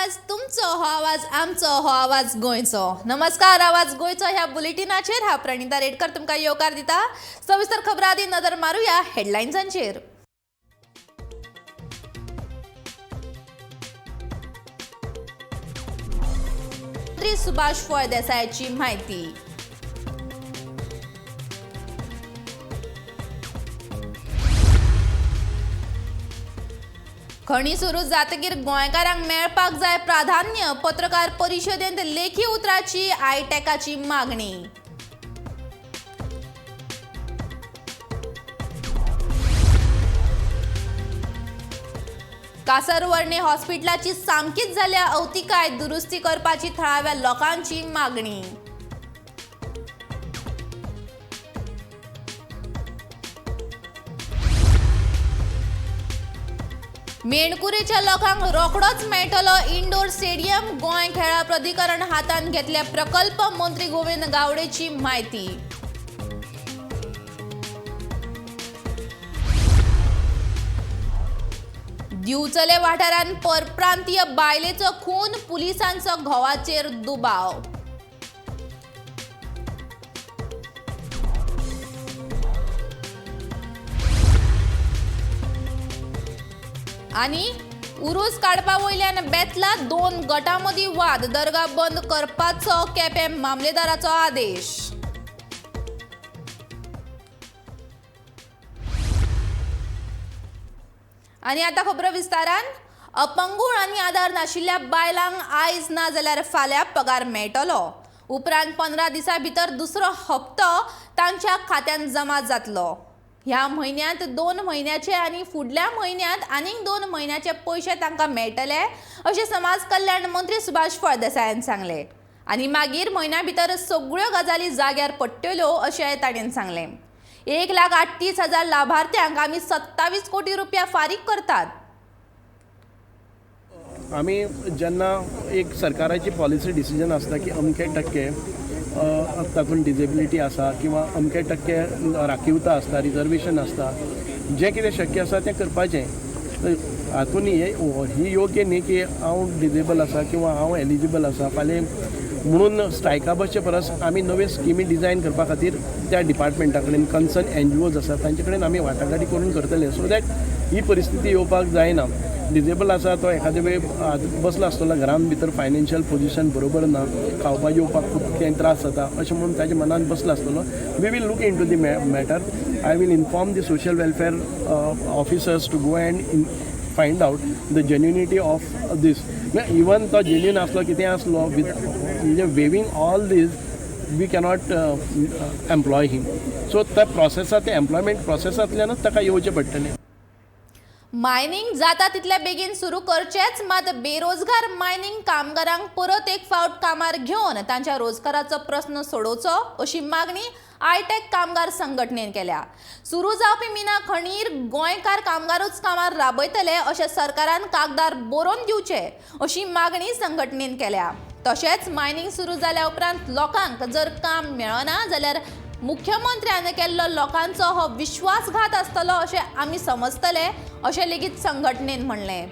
आवाज तुमचो, हो आवाज आमचो, हो आवाज गोंयचो. नमस्कार, आवाज गोंयचो ह्या बुलेटिनाचेर हांव प्रणिता रेडकर तुमकां येवकार दिता. सविस्तर खबरां आदी नदर मारुया हेडलायन्सांचेर. मंत्री सुभाष फळदेसायाची म्हायती. खणी सुरू जातकीर गोंयकारांक मेळपाक जाय प्राधान्य, पत्रकार परिशदेंत लेखी उतराची आयटॅकाची मागणी. कासरवर्णे हॉस्पिटलाची सामकीच जाल्या अवतिकाय, दुरुस्ती करपाची थळाव्या लोकांची मागणी. मेणकुरेच्या लोकांक रोखडोच मेळटलो इंडोर स्टेडियम, गोंय खेळां प्राधिकरण हातांत घेतल्या प्रकल्प, मंत्री गोविंद गावडेची म्हायती. दिवचले वाठारांत परप्रांतीय बायलेचो खून, पुलिसांचो घोवाचेर दुबाव. आनी उरूस काडपा वयल्यान बेतला दोन गटां मदीं वाद, दर्गा बंद करपाचो केपें मामलेदाराचो आदेश. आनी आतां खबरो विस्तारान. अपंगूळ आनी आदार नाशिल्ल्या बायलांक आयज ना जाल्यार फाल्यां पगार मेळटलो. उपरांत 15 दिसां भितर दुसरो हप्तो तांच्या खात्यांत जमा जातलो. ह्या म्हयन्यांत 2 म्हयन्याचे आनी फुडल्या म्हयन्यांत आनीक 2 म्हयन्याचे पयशे तांकां मेळटले अशें समाज कल्याण मंत्री सुभाष फळदेसायान सांगलें. आनी मागीर म्हयन्या भितर सगळ्यो गजाली जाग्यार पडटल्यो अशें ताणें सांगलें. 1,38,000 लाभार्थ्यांक आमी 27 कोटी रुपया फारीक करतात. आमी जेन्ना एक सरकाराची पॉलिसी डिसिजन आसता की अमके टक्के तातूंत डिजेबिलिटी आसा किंवा अमके टक्के राखीवता आसता, रिजर्वेशन आसता, जें कितें शक्य आसा तें करपाचें. हातून ही योग्य न्ही की हांव डिजेबल आसा किंवा हांव एलिजिबल आसा फाल्यां म्हणून स्ट्रायका बसचे परस आमी नव्यो स्किमी डिजायन करपा खातीर त्या डिपार्टमेंटा कडेन, कन्सर्न एनजीओज आसा तांचे कडेन आमी वाटाघाटी करून करतले, सो that ही परिस्थिती येवपाक जायना. डिजेबल आसा तो एखादे वेळ बसला आसतलो घरान भितर, फायनान्शियल पोजिशन बरोबर ना, खावपा जेवपाक खूब कितें त्रास जाता अशें म्हणून ताच्या मनान बसला आसतलो. We will look into the matter. I will inform the social welfare officers to go and find out the genuinity of this. Even तो जेन्युइन आसलो कितें आसलो, विथ म्हणजे waiving all these we cannot employ him. So त्या प्रोसेसा, त्या employment प्रोसेसांतल्यानूच ताका येवचें पडटलें. मायनिंग जाता तितल्या बेगीन सुरू करचेच, मात बेरोजगार मायनिंग कामगारांक परत एक फावट कामार घेवन तांच्या रोजगाराचो प्रस्न सोडोवचो अशी मागणी आयटॅक कामगार संघटनेन केल्या. सुरू जावपी मिना खणीर गोंयकार कामगारूच कामार राबयतले अशें सरकारान कागदार बरोवन दिवचे अशी मागणी संघटनेन केल्या. तशेंच मायनिंग सुरू जाल्या उपरांत लोकांक जर काम मेळना जाल्यार मुख्यमंत्र्यान केल्लो लोकांचो हो विश्वासघात आसतलो अशें आमी समजतले अशें लेगीत संघटनेन म्हणलें.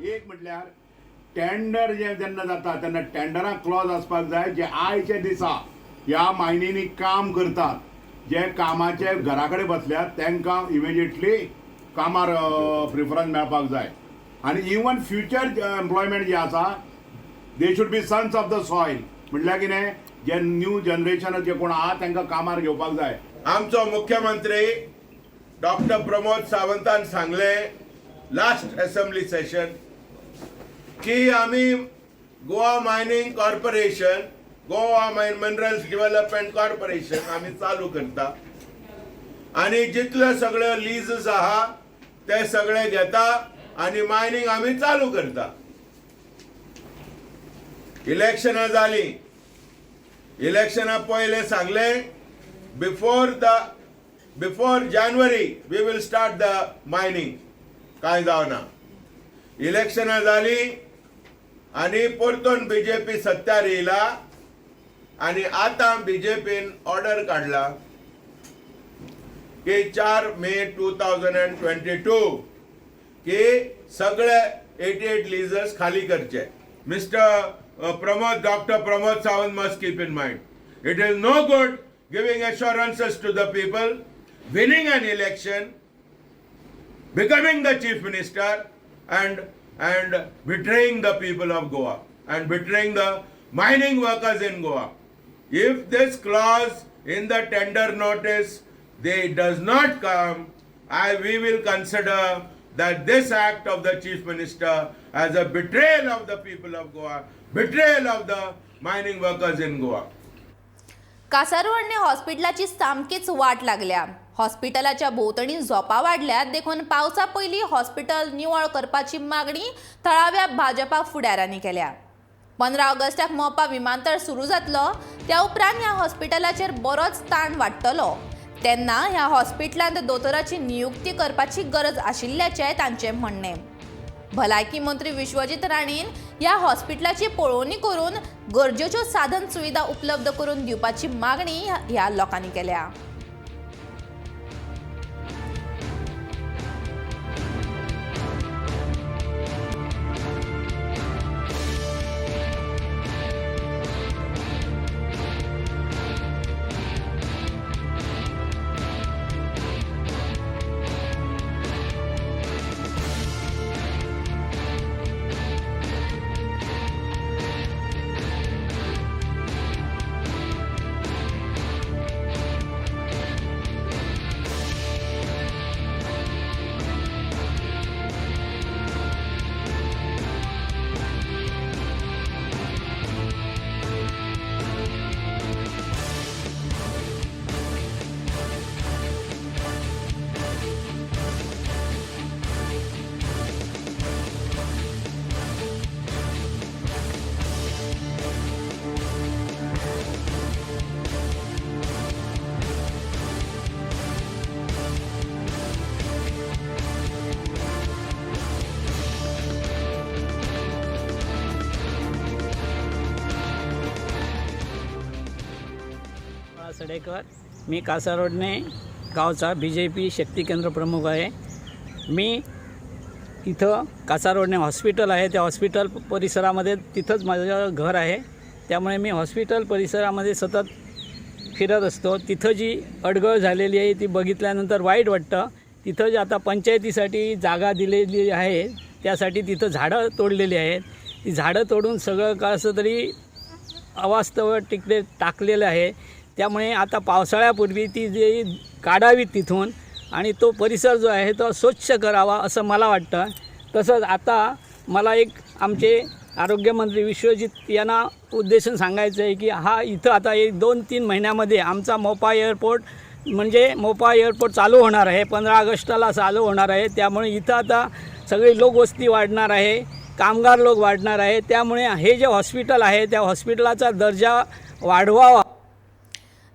एक म्हटल्यार टेंडर जे जेन्ना जाता तेन्ना टेंडराक क्लॉज आसपाक जाय, जे आयच्या दिसा ह्या मायनींनी काम करतात, जे कामाचे घरा कडेन बसल्यात तांकां इमिजिएटली कामार प्रिफरन्स मेळपाक जाय. आनी इवन फ्युचर एम्प्लॉयमेंट जे आसा, they should be sons of the soil. म्हटल्यार कितें, जे न्यू जनरेशन जे कोण आहा तांकां कामार घेवपाक जाय. आमचो मुख्यमंत्री डॉक्टर प्रमोद सावंतान सांगले लास्ट असेंब्ली सेशन की आमी Goa mining corporation, Goa minerals development corporation आमी चालू करता आनी जितले सगळे लिजस आहा ते सगळे घेता आनी मायनिंग आमी चालू करता. इलेक्शनां जाली, इलेक्शनां पयले सांगले before January we will start the mining, कांय जावना. इलेक्शनां जाली आनी परतून बीजेपी सत्यार येयला आनी आतां बीजेपीन ऑर्डर काडला की 4 मे 2022 की सगळे 88 लिजर्स खाली करचे. Mister Pramod, doctor Pramod Sawant must keep in mind, it is no good giving assurances to the people, winning an election, becoming the chief minister and betraying the people of Goa and betraying the mining workers in Goa. If this clause in the tender notice they does not come, we will consider that this act of the chief minister as a betrayal of the people of Goa, betrayal of the mining workers in Goa. Kasarvadavali हॉस्पिटलाची सामकीच वाट लागल्या. हॉस्पिटलाच्या भोंवतणी झोपां वाडल्यात देखून पावसा पयलीं hospital निवळ करपाची मागणी थळाव्या भाजपा फुडाऱ्यांनी केल्या. 15 ऑगस्टाक मोपा विमानतळ सुरू जातलो त्या उपरांत ह्या हॉस्पिटलाचेर बरोच ताण वाडटलो तेन्ना ह्या हॉस्पिटलांत दोतोराची नियुक्ती करपाची गरज आशिल्ल्याचें तांचें म्हणणें. भलायकी मंत्री विश्वजीत राणेन ह्या हॉस्पिटलाची पळोवणी करून गरजेच्यो साधन सुविधा उपलब्ध करून दिवपाची मागणी ह्या लोकांनी केल्या. सडेकर, मी कासारवडणे गावचा BJP शक्ती केंद्र प्रमुख आहे. मी इथं कासारवडणे हॉस्पिटल आहे त्या हॉस्पिटल परिसरामध्ये तिथंच माझं घर आहे, त्यामुळे मी हॉस्पिटल परिसरामध्ये सतत फिरत असतो. तिथं जी अडगळ झालेली आहे ती बघितल्यानंतर वाईट वाटतं. तिथं जे आता पंचायतीसाठी जागा दिलेली आहे त्यासाठी तिथं झाडं तोडलेली आहेत. ती झाडं तोडून सगळं कसं तरी अवास्तव तिकडे टाकलेलं आहे. त्यामुळे आता पावसाळ्यापूर्वी ती जी काढावी तिथून आणि तो परिसर जो आहे तो स्वच्छ करावा असं मला वाटतं. तसंच आता मला एक आमचे आरोग्यमंत्री विश्वजित यांना उद्देशून सांगायचं आहे की हा इथं आता एक 2-3 महिन्यामध्ये आमचा मोपा एअरपोर्ट म्हणजे मोपा एअरपोर्ट चालू होणार आहे. 15 ऑगस्टला चालू होणार आहे. त्यामुळे इथं आता सगळी लोकवस्ती वाढणार आहे, कामगार लोक वाढणार आहे. त्यामुळे हे जे हॉस्पिटल आहे त्या हॉस्पिटलाचा दर्जा वाढवावा.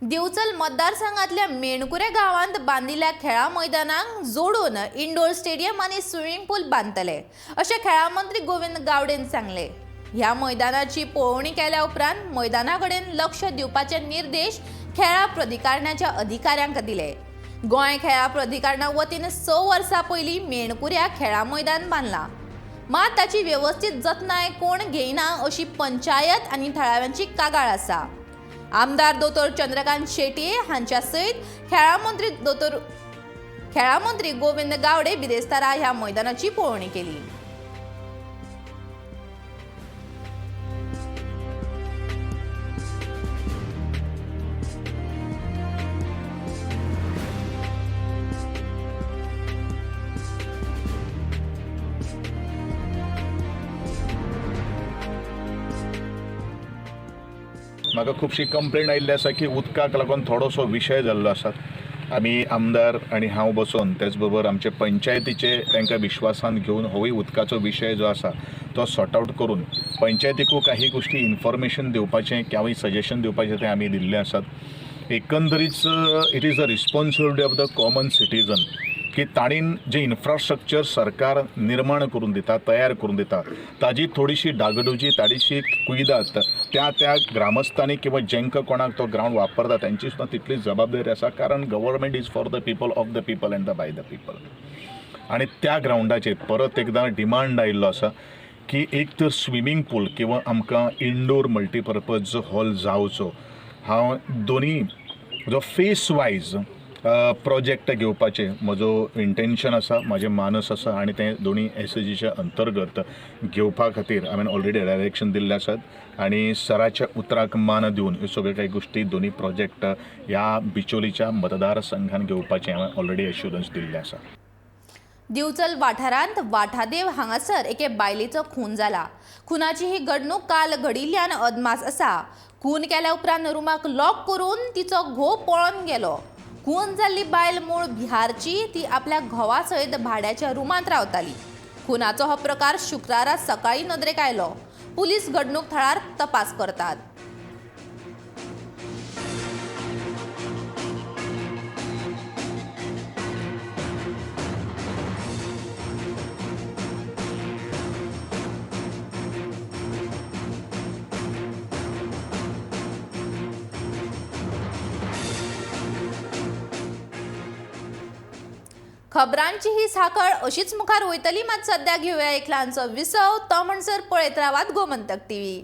दिवचल मतदारसंघातल्या मेणकुरे गावांत बांदिल्ल्या खेळां मैदानाक जोडून इंडोर स्टेडियम आनी स्विमींग पूल बांदतले अशें खेळां मंत्री गोविंद गावडेन सांगलें. ह्या मैदानाची पळोवणी केल्या उपरांत मैदाना कडेन लक्ष दिवपाचे निर्देश खेळां प्राधिकरणाच्या अधिकाऱ्यांक दिले. गोंय खेळां प्राधिकरणा वतीन 6 वर्सां पयलीं मेणकुऱ्या खेळां मैदान बांदलां, मात ताची वेवस्थीत जतनाय कोण घेयना अशी पंचायत आनी थळाव्यांची कागाळ आसा. आमदार दोतोर चंद्रकांत शेटये हांच्या सयत खेळां मंत्री गोविंद गावडे बिरेस्तारा ह्या मैदानाची पळोवणी केली. म्हाका खुबशी कंप्लेन आयिल्ली आसा की उदकाक लागून थोडोसो विशय जाल्लो आसा. आमी आमदार आनी हांव बसोन तेच बरोबर आमचे पंचायतीचे तांकां विश्वासान घेवन होवूय उदकाचो विशय जो आसा तो सॉर्ट आवट करून पंचायतीकूय काही गोश्टी इन्फॉर्मेशन दिवपाचें किंवा सजेशन दिवपाचें तें आमी दिल्लें आसात. एकंदरीच it is the responsibility of the common citizen की ताणीन जें इन्फ्रास्ट्रक्चर सरकार निर्माण करून दिता, तयार करून दिता, ताजी थोडीशी डागडुजी, ताडीशी कुयदाद त्या त्या ग्रामस्थांनी किंवा जेंकां कोणाक तो ग्रावंड वापरता तेंची सुद्दां तितली जबाबदारी आसा, कारण government is for the people, of the people and the by the people. आनी त्या ग्रावंडाचेर परत एकदां डिमांड आयिल्लो आसा की एक तर स्विमींग पूल किंवा आमकां इनडोर मल्टीपर्पज हॉल जावचो. हांव दोनी जो फेस वायज प्रोजेक्ट घेवपाचें म्हजो इंटेन्शन आसा, म्हाजें मानस आसा आनी तें दोनी एसएजीच्या अंतर्गत घेवपा खातीर हांवें ऑलरेडी डायरेक्शन दिल्लें आसात आनी सराच्या उतराक मान दिवन ह्यो सगळ्यो कांय गोश्टी दोनी प्रोजेक्ट ह्या बिचोलीच्या मतदारसंघान घेवपाचें हांवें ऑलरेडी एश्युरन्स दिल्लें आसा. दिवचल वाठारांत वाठादेव हांगासर एके बायलेचो खून जाला. खुनाची ही घडणूक काल घडिल्ल्यान अदमास आसा. खून केल्या उपरांत रुमाक लॉक करून तिचो घोव पळोवन गेलो. खून जाल्ली बायल मूळ बिहारची, ती आपल्या घोवा सयत भाड्याच्या रुमांत रावताली. खुनाचो हो प्रकार शुक्रारा सकाळी नदरेक आयलो. पुलीस घडणूक थळार तपास करतात. खबरांची ही साखळ अशीच मुखार वयतली, मात सद्या घेवया एक ल्हानसो विसव. तो म्हणसर पळयत रावात गोमंतक टीव्ही.